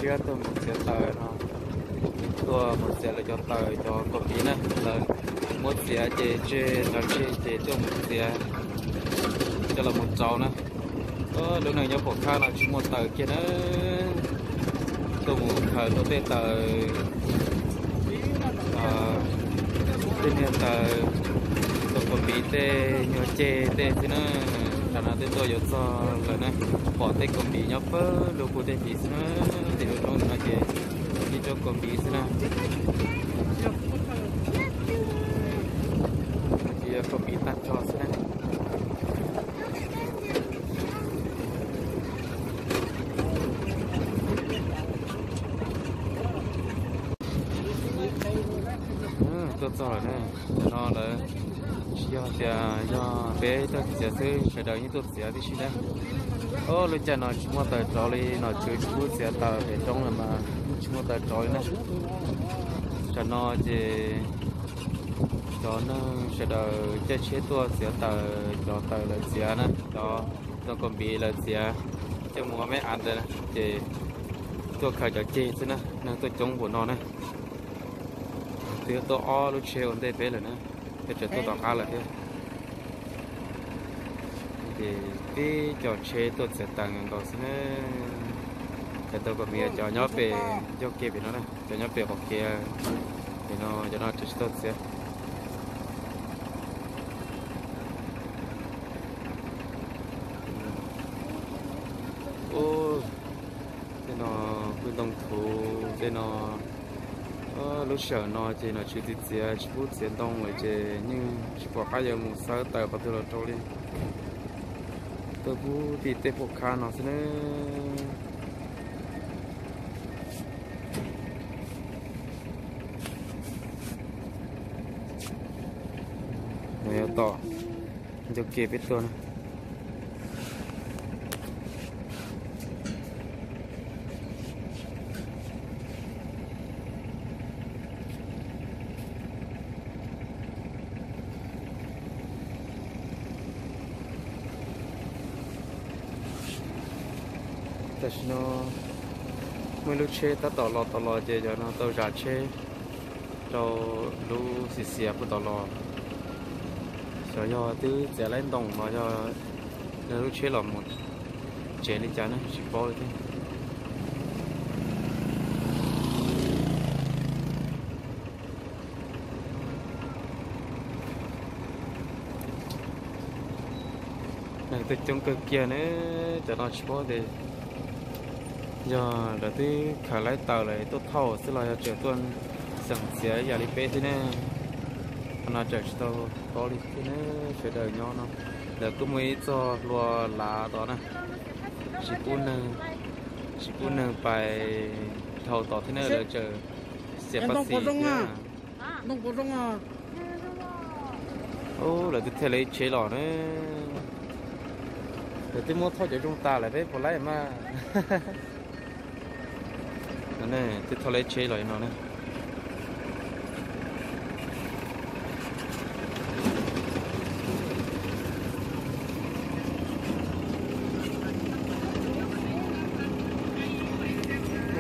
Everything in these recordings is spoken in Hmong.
Siab tuaj mus txiav taws no, tuaj mus txiav lawv cov taws cov kos piv na, lawv muab txiav ces tseg cov tseg ces tuaj mus txiav coj los mus rau na. Lub neej nyob pom qab no tsis muaj taws kiag na, tuaj mus khaws tau tej taws, tej niag taws, tau kos piv tej nyuag ceg tej xwb na. Tam no twb tuaj yuav txog lawm na, pom tej kos piv nyob pawg lug puag tej tid xwb na, tej lub roob no ces ib roob kos piv xwb na. Ces yog kos piv tag nrho xwb na. Tuaj txog lawm na, tam no lawv tsis yog tias yog peb tuaj txiav xwb, sawv daws yeej tuaj txiav tib si na. Lub caij no tsis muaj taws rauv li, nom tswv tsis pub txiav taws pem roob lawm mas tsis muaj taws rauv li na. Tam no ces cov neeg sawv daws caij tsheb tuaj txiav taws, cov taws lawv txiav na, cov ntoo kos piv lawv txiav coj mus ua me as ntawd ces tuaj khaws cov ceg xwb na, neeg tuaj coob npaum no na. Twb tuaj ob lub tsheb ua ntej peb lawm na, peb tseem tuaj tom qab lawm thiab. Ces tib co tsheb tuaj txiav taws nkaus xwb na. Cov ntoo kos piv cov nyob pem ncauj ke pem no na, cov nyob pem qaum kev pem no, cov no tseem tsis tau txiav. Tej no kuj ntoo thuv tej no. Lub sij hawm no ces nom tswv txiav txiav tsis pub txiav ntoo lawm ces yeej tsis pom qab yuav mus xawb taws qhov twg los rau li. Tuaj pub tim tej phuam khab no xwb na. Nws yuav tom ncauj ke peb tuaj na. Tam sim no muaj ib lub tsheb tab tom los, tom los ces cov no tau zam tsheb rau lub xis xias puag tom los. Xyov yog twb txiav laib ntoo los yog lub tsheb los mus tsev li cas ne tsis paub li thiab. Neeg tuaj coob kawg kiag ne, cov no tsis paub tias yog lawv twb khaws laib taws lawm tuaj thauj xwb los yog tseem tuaj xeem txiav yam li peb xwb ne. Qhov no tseem tsis tau paub li thiab ne. Sawv daws nyob no lawv kuj muaj ib txoj hlua lav tod na, tsis pub neeg, tsis pub neeg pais dhau tod thiab ne, lawv tseem xiam pas xis thiab. Ub, lawv twb thauj lawv ib tsheb los na. Lawv twb muab thauj cov zoo tas lawm peb puas laib mas. Twb thauj lawv ib tsheb los no na.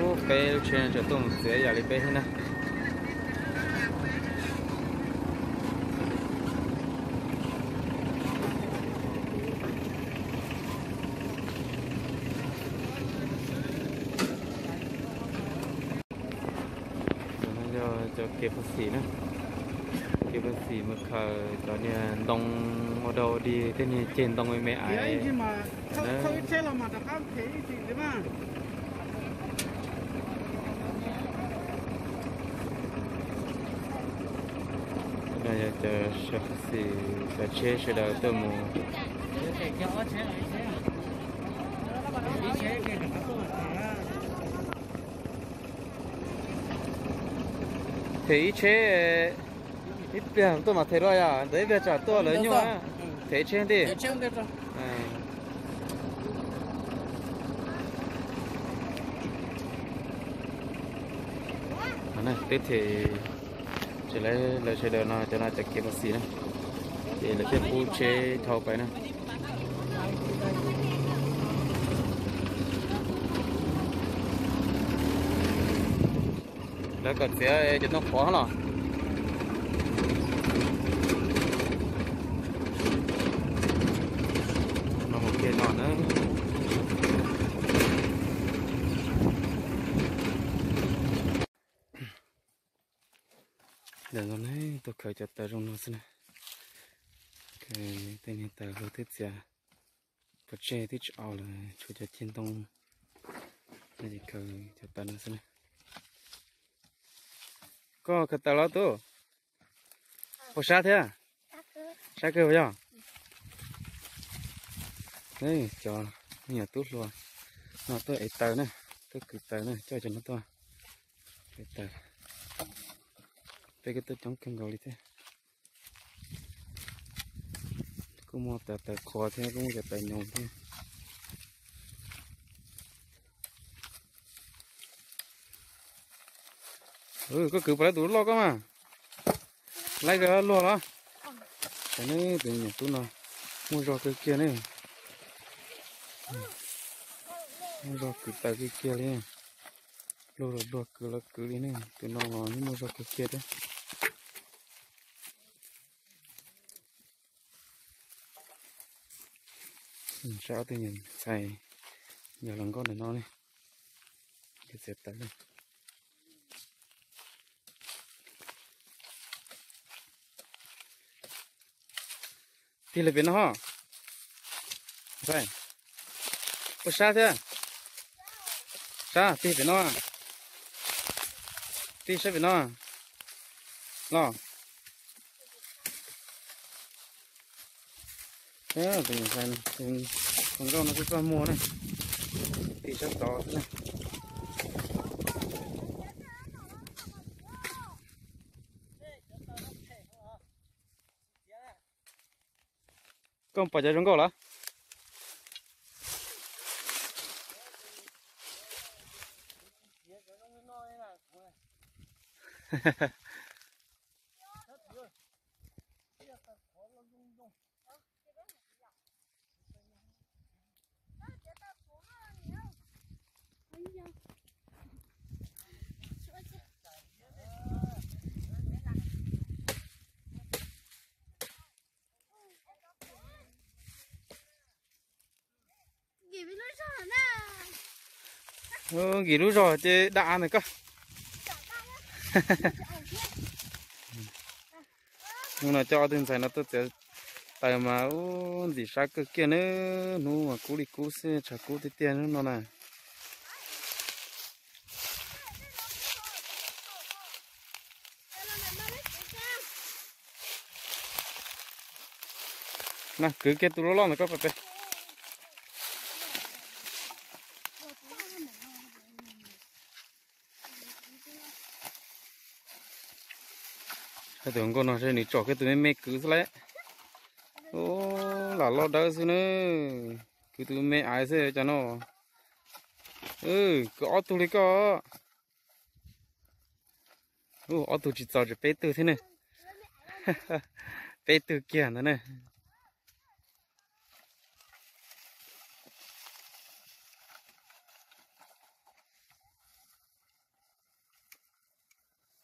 Ub, peb lub tsheb tseem tuaj mus txiav yam li peb thiab na. Yog cov kev pov xim na, kev pov xim mus khaws cov niag ntoo ua dau ua dig, tej niag ceg ntoo me me ais. Yog cov pov xim, cov tsheb sawv daws tuaj mus. Them ib tsheb, ib pliag tuaj mam them dua yom, ntawd ib pliag tsam tuaj lawv nyuaj. Them tsheb ntej. Peb them, lawv sawv daws no cov no cov kev pov xim na, ces lawv thiaj pub tsheb dhau pais na. Lawv kom txiav cov ntoo qhuav los. No mus kiag no na. Ntawm no ne, tuaj khaws cov taws zoo no xwb na. Khaws tej niag taws hauv twb txias, pov tseg twb tsis aus lawm, tshuav cov ceg ntoo. No ces khaws cov taws no xwb na. Koj khaws taws los tub? Puas sab thiab? Sab kawg puas yog? Cov me nyuam tub hluas no tuaj ev taws na, tuaj kwv taws na, coj cov no tuaj ev taws. Peb kuj tuaj coob kawg nkaus li thiab. Kuj muaj taws, taws qhuav thiab, kuj muaj cov taws nyoos thiab. Koj kwv puas laib tus loj koj mas? Laib kawg luag los? Cov neb tus me nyuam tub no muaj zog kawg kiag ne. Muaj zog kwv taws kawg kiag li. Luag los luag, kwv los kwv li ne, tus no los muaj zog kawg kiag thiab. Saib ob tug niam ntxhais yog hluas nkauj ntawm no ne, txiav taws. Tig li pem no ho. Puas sab thiab? Sab, tig pem no. Tig saib pem no los. Tus hluas nkauj no kuj txaj muag na, tig sab tod xwb na. Koj pom cov zoo nkauj los? Nkim lub zog ces dam ntawm koj. Hnub no coj ob tug ntxhais no tuaj txiav taws mas ub ntxim sab kawg kiag na. Hnub mas kub li kub xwb, tshav kub tiag tiag hnub no na. Na kwv kiag tus loj loj ntawd koj pem. Tus nkauj no seb nws tsom kiag tus me me kwv xwb lauj. Ub, lam loj dawb xwb na. Kwv tus me me aiv xwb cov no. Kwv ob tug li koj. Ub, ob tug tsis txaus, tseem peb tug thiab ne. Peb tug kiag ntawd ne.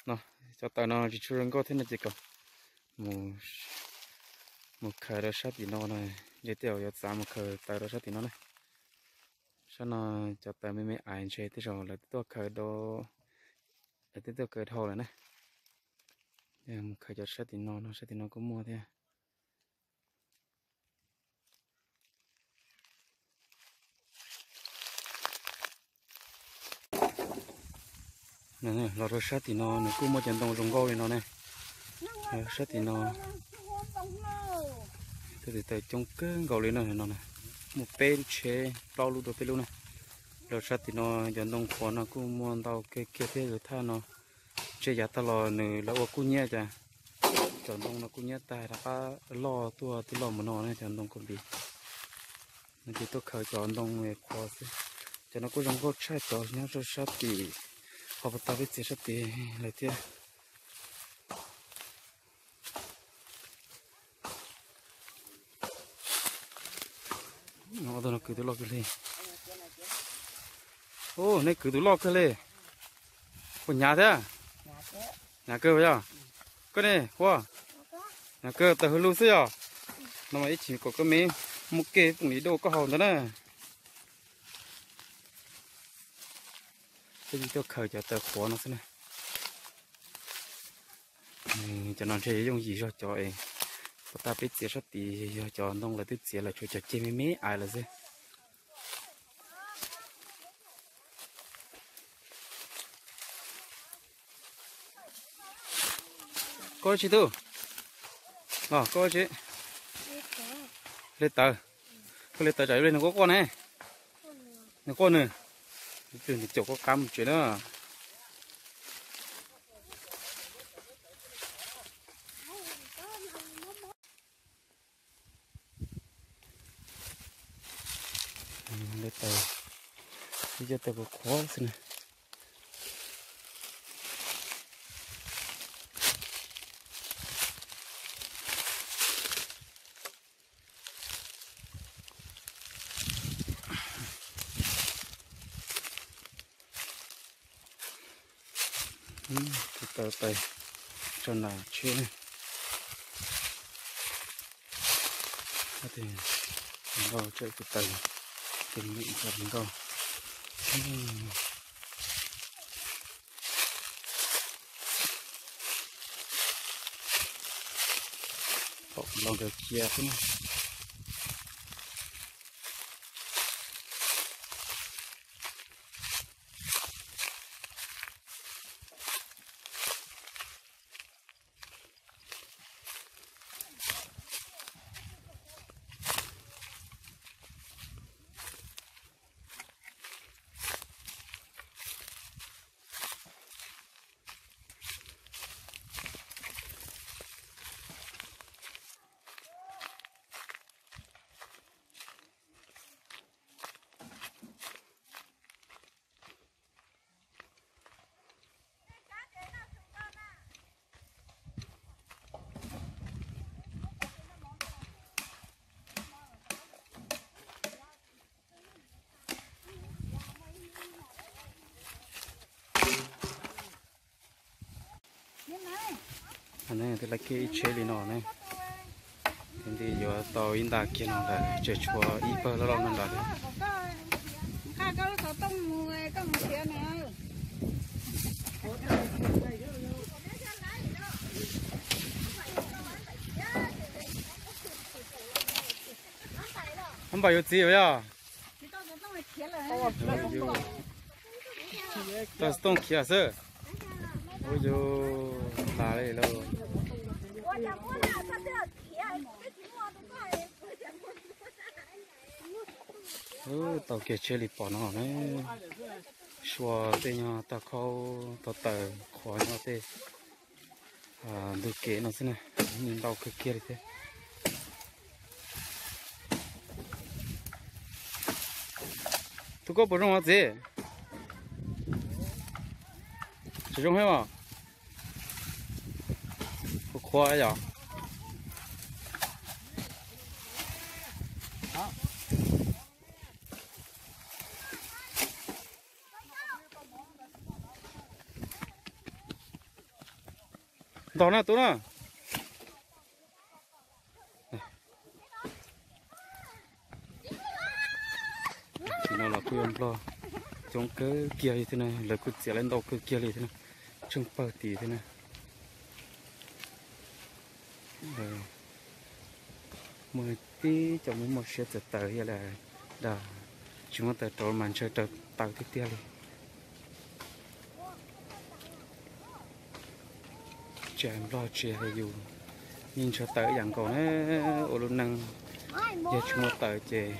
No, cov taws no tsis tshua zoo nkauj thiab no ces kom mus khaws rau sab tim no na. Ntshe tej zaum yuav txav mus khaws taws rau sab tim no na. Sab no cov taws me me aiv ntshe tej zaum lawv twb tuaj khaws, lawv twb tuaj khaws dhau lawm na. Mus khaws cov sab tim no no, sab tim no kuj muaj thiab. Los rau sab tim no nws kuj muaj cov ntoo zoo nkauj li no ne. Sab tim no tej tus taws coob kawg nkaus li no, no muaj peb lub tsheb, plaub lub rau peb lub na. Los sab tim no cov ntoo qhuav no kuj muaj ntau kawg kiag thiab, thaj no ntshe yav tag los nws lawv ua kuj nyiab cas, cov ntoo no kuj nyiab tag rov qab loj tuaj tij loj mus no ne, cov ntoo koj npis. No ces tuaj khaws cov ntoo qhuav xwb. Cov no kuj zoo nkauj tshaj cov nyob rau sab tim qhov puag ta peb txiav sab tid lawm thiab. Ob tug no kwv tus loj kawg li. Ub, nej kwv tus loj kawg li. Puas hnyav thiab? Nyav kawg yog? Koj ne, Huab? Nyav kawg, tawm hauv lus xwb yog? No mas ib chim kom koj me muab kej phooj ywg dua koj haus ntawd na. Peb tuaj khaws cov taws qhuav no xwb na. Cov no ntshe yooj yim zog cov es pov tas peb txiav sab tid yog cov ntoo lawv twb txiav lawm, tshuav cov ceg me me aiv lawm xwb. Koj tsis tub, koj tsis le taws, koj le taws tsam ib pliag nws quaj quaj ne, nws quaj nws, ib pliag nws caum koj qab mus tsev na. Le taws, ib co taws qhuav qhuav xwb na. Kuv taws tais tso nram tsheb ne. Nkauj, tsam kuv taws ces me tso nkauj. Pom los nkawd cia xwb na. Twb lawv kiag ib tsheb li no ne, nti yuav tau ib nta kiag no lawm, tseem tshuav ib pawg loj loj no ntawd. Ab, npam yuav txiv yog? Tau xov tooj khiav xwb. Ua yus tas li lauj. Tau kiag tsheb li pom no ne. Sua tej nyob tag khaub tau taws qhuav nyob tej ntug kev no xwb na. Ntau kawg kiag li thiab. Tus koj puas zoo os txiv? Tsis zoo thiab os. Qhuav qhuav yom. Ntog na tub na. Tim no los kuj yuav nplog coob kawg kiag li thiab na, lawv kuj txiav lawv ntau kawg kiag li thiab na, tsheej pawg tid thiab na. Muaj tib co muaj muaj siab txawm taws ib yam li dag, tsis muaj taws rauv mas ntshaw raws taws tiag tiag li. Tsis hais nplog tsis hais yus, yeej ntshaw taws ib yam nkaus na. Ua lub neej yog tsis muaj taws ces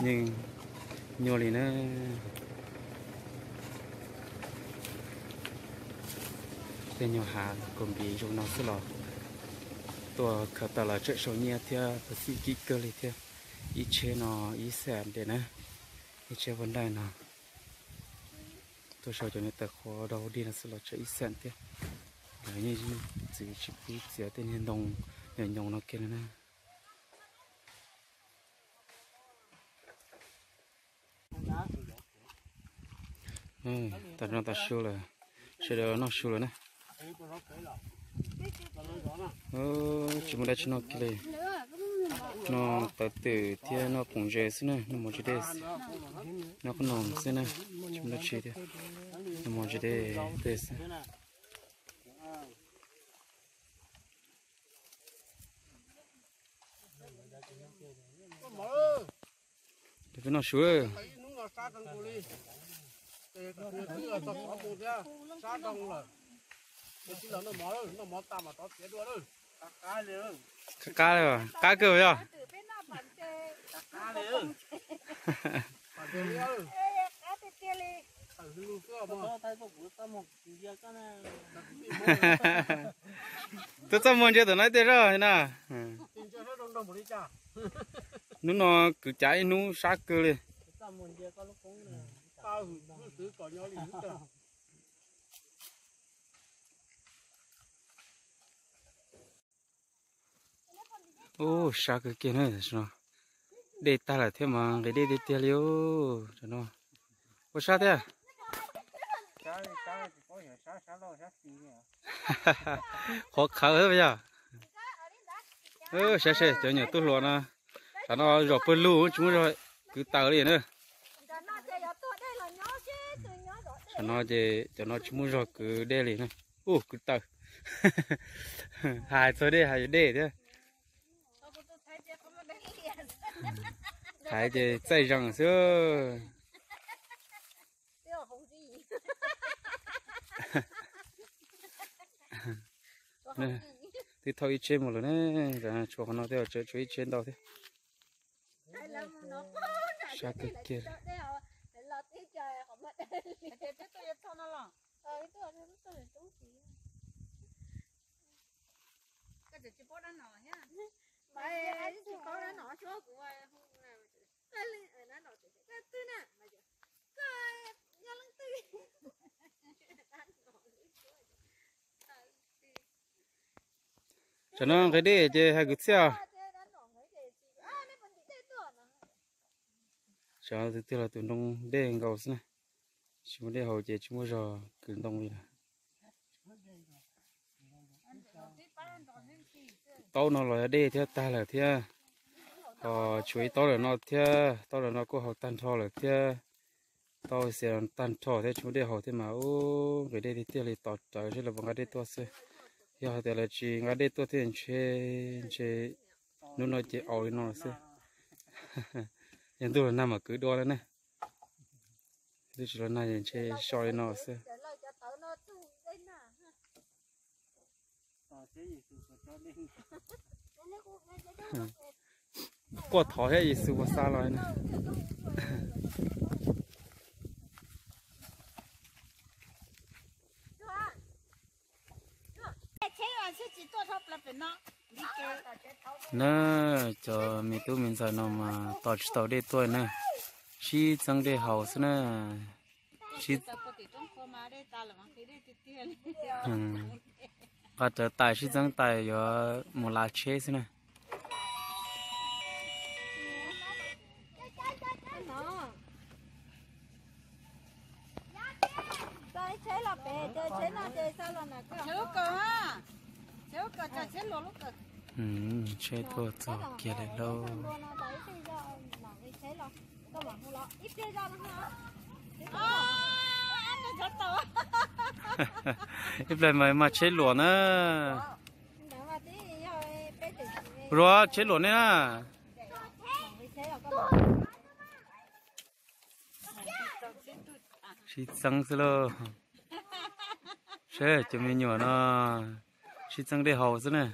yeej nyuaj li na. Tej nyuag hav kaus npiv zoo no xwb los tuaj khaws tau los tsawm sau nyiaj thiab, khaws xim kim kawg li thiab. Ib tsheb no ib xees ntiag na, ib tsheb vaj daim no. Tuaj sau cov niag taws qhuav dau dig no xwb los tsawm ib xees thiab. Lawv yeej txwv tsis pub txiav tej niag ntoo nyoos nyoos no kiag li na. Tam no tas su lawm, sawv daws noj su lawm na. Tsis muaj dab tsi noj kiag li. Noj tawv twm thiab noj poom zes xwb na, noj mov tsis dej xwb. Noj qhob noom xwb na, tsis muaj dab tsi thiab. Noj mov tsis dej tej xwb. Peb noj su. Qab qab li, qab kawg yog. Tuaj txaj muag ntsia tom no ib tiag zoj na. Hnub no kwv cav ib hnub sab kawg li. Ub, sab kawg kiag na. Dej tag lawm thiab mas nqis dej tiag tiag li. Ua sab thiab. Qhov khawv yog. Saib seb cov nyuam tub hluas no, tam no zom pawg lug tsis muaj zog kwv taws li na. Tam no ces cov no tsis muaj zog kwv dej li na. Ub, kwv taws. Hais txog dej hais dej thiab. Thaiv ces txaij zees xwb. Twb thauj ib tsheb mus lawm ne, tshuav qhov no thiab, tshuav ib tsheb ntau thiab. Sab kawg kiag. Tam no nqis dej ces hais kwv txhiaj. Tam no tus twg los tus ntoo dej nkaus xwb na. Tsis muaj dej haus ces tsis muaj zog kwv ntoo li lawm. Taub no los yog dej thiab tag lawm thiab. Ho tshuav ib taub lawm no thiab, taub lawm no kuj haus tag nrho lawm thiab. Taub xia tag nrho thiab tsis muaj dej haus thiab mas ub, nqis dej tiag tiag li, tos rawv seb lawv puas nqa dej tuaj xwb. Yog hais tias lawv tsis nqa dej tuaj thiab ntshe, ntshe hnub no ces aus li no xwb. Yog ntuj los nag mam kwv dua na ne. Ntuj tsis los nag ces ntshe so li no xwb. Quaj thov thiab Yexus puas xa los na. Na, cov me tub me ntxhais no mas tos tsis tau dej tuaj na, sib txeeb dej haus xwb na. Sib, nqa rawv tais sib txeeb tais yuav mus lav tsheb xwb na. Tsheb tuaj txog kiag lawm lauj. Ib pliag mas mag tsheb luam na. Ua tsheb luam nej na. Sib txeeb xwb lauj. Seb cov me nyuam no sib txeeb dej haus xwb na.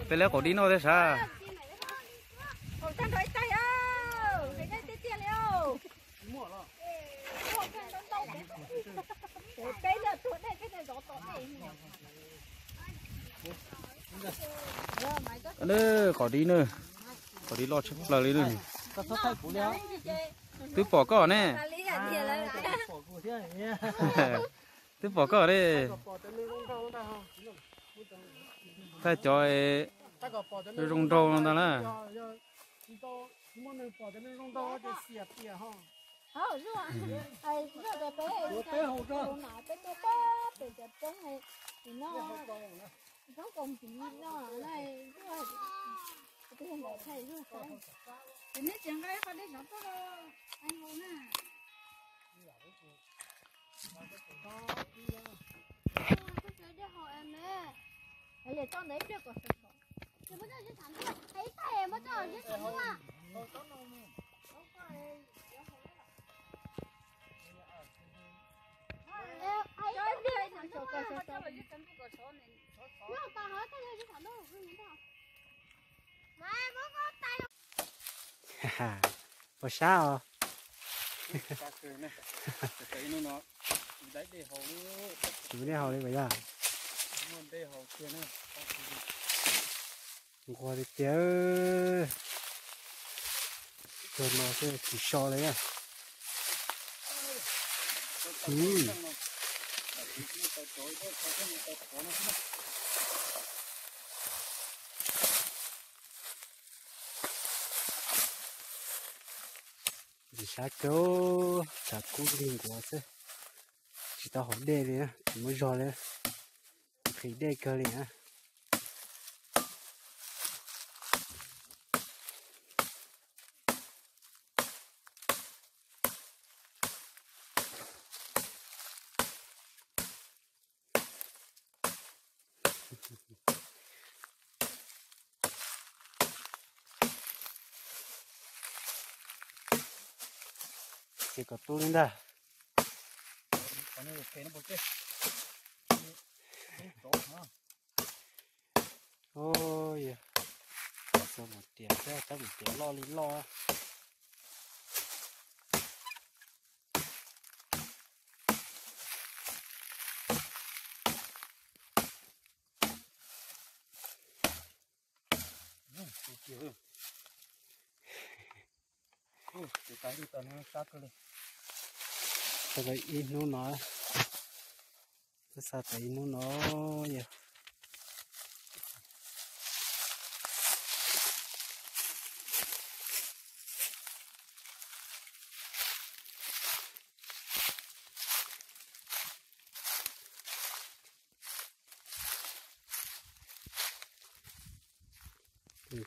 Peb lawv qaum dib noj thiab sav. Lawm qos dib na, qos dib loj tshaj plaws li na. Twb pom koj ne. Twb pom koj ne. Thaij cov zoo nraug no ntag na. Pom sab os. Tsis muaj dej haus li puas yog? Nquag tiag tiag. Tuag no xwb tsis so li na. Ntxim sab kawg, tshav kub lig nkuav xwb. Tsis tau haus dej li, tsis muaj zog li, nqhis dej kawg li na. Ces kom tu li ntag. Ub, yog, tab mus tiav thiab, tab mus tiav loj li loj. Tau ib hnub no, twb xa tau ib hnub no yog.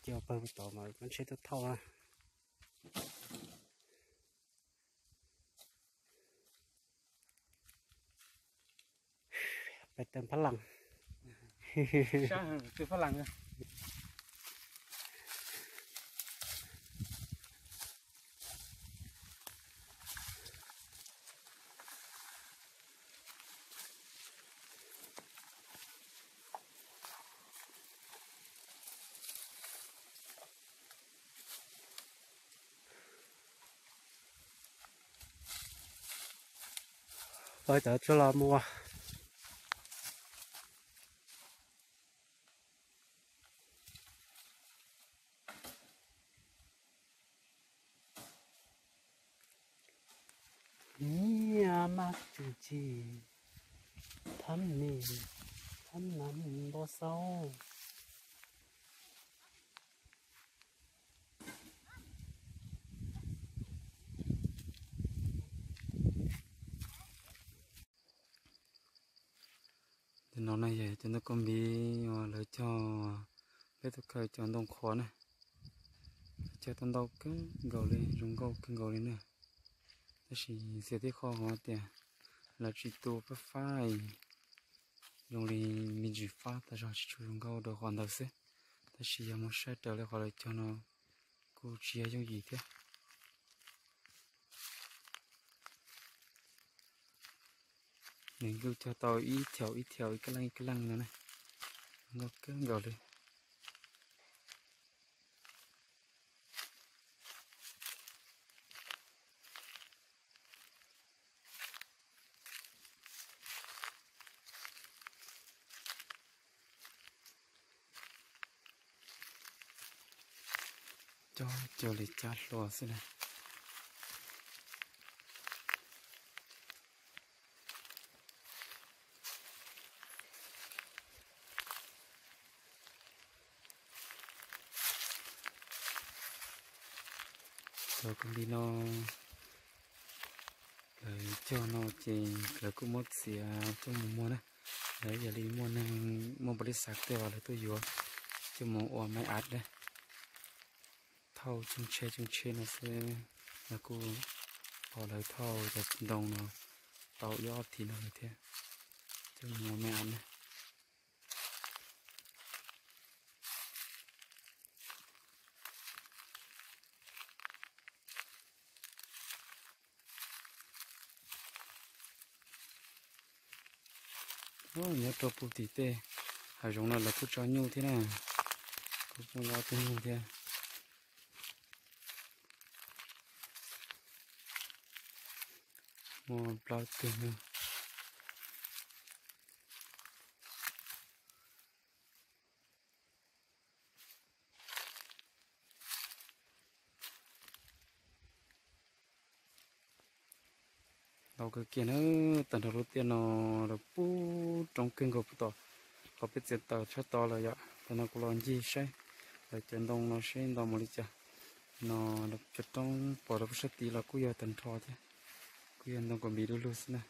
Ces pawg tod mas peb tsheb tuaj thauj na. Peb teem phab laj. Pawg tod tsuas los mus. Nyiaj maj tsuj ci, thab nim, thab nam npau xau. Ntawm no na yog cov ntoo koj npiv uas lawv cog, peb tuaj kaw cov ntoo qhuav na. Lawv cog tau ntau kawg nkaus li, zoo nkauj kawg nkaus li na. Tab sis txiav tib qho hov tias lawv tsis tu pab fab, zoo li me ntsis fab tas zog tsis tshua zoo nkauj rau qhov ntawd xwb. Tab sis yog mus saib raws li qhov lawv cog no kuj tsis yog yooj yim thiab. Nws kuj cog tau ib thaum ib thaum ib kab leej ib kab leej no na, zoo nkauj kawg nkaus li. Cog cog li cab hlua xwb na. Cov kwv tij no lawv cog no ces lawv kuj muab txiav coj mus muag na. Lawv yog li muaj neeg muaj npaum li xav tej los lawv tuaj yuav coj mus ua maiv av na. Thauj tsheej tsheb tsheej tsheb no xwb, lawv kuj pom lawv thauj cov ntoo no tau ib ob thiv no lawm thiab, coj mus ua maiv av na. Nyob rau puag tim tej hav zoov no lawv kuj tso nyuj thiab na, kuj muaj ob tug nyuj thiab. Muaj plaub tug nyuj. Ntau kawg kiag na, tag nrho lub tiaj no los puag roob kawg nkaus puag tom qhov peb txiav taws tshaj tod lawm yom. Tam no kuv los ncig saib lawv cov ntoo no seb ntau npaum li cas. No cov roob pom rau pem sab tid los kuj yog tag nrho thiab, kuj yog ntoo kaus npis du lug xwb na.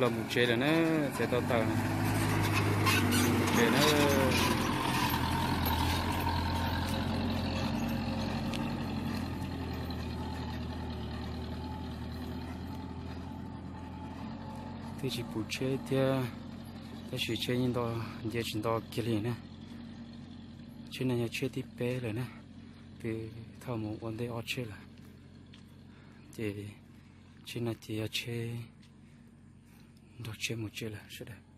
Los mus tsev lawm na, txiav tau taws, mus tsev na. Twb tsis puv tsheb thiab, tab sis tsheb yeej nto, nce tsis nto kiag li na. Tsheb no yog tsheb thib peb lawm na, twb thauj mus ua ntej ob tsheb lawm. Ces tsheb no ces yog tsheb nrog tsheb mus tsev lawm sawv daws.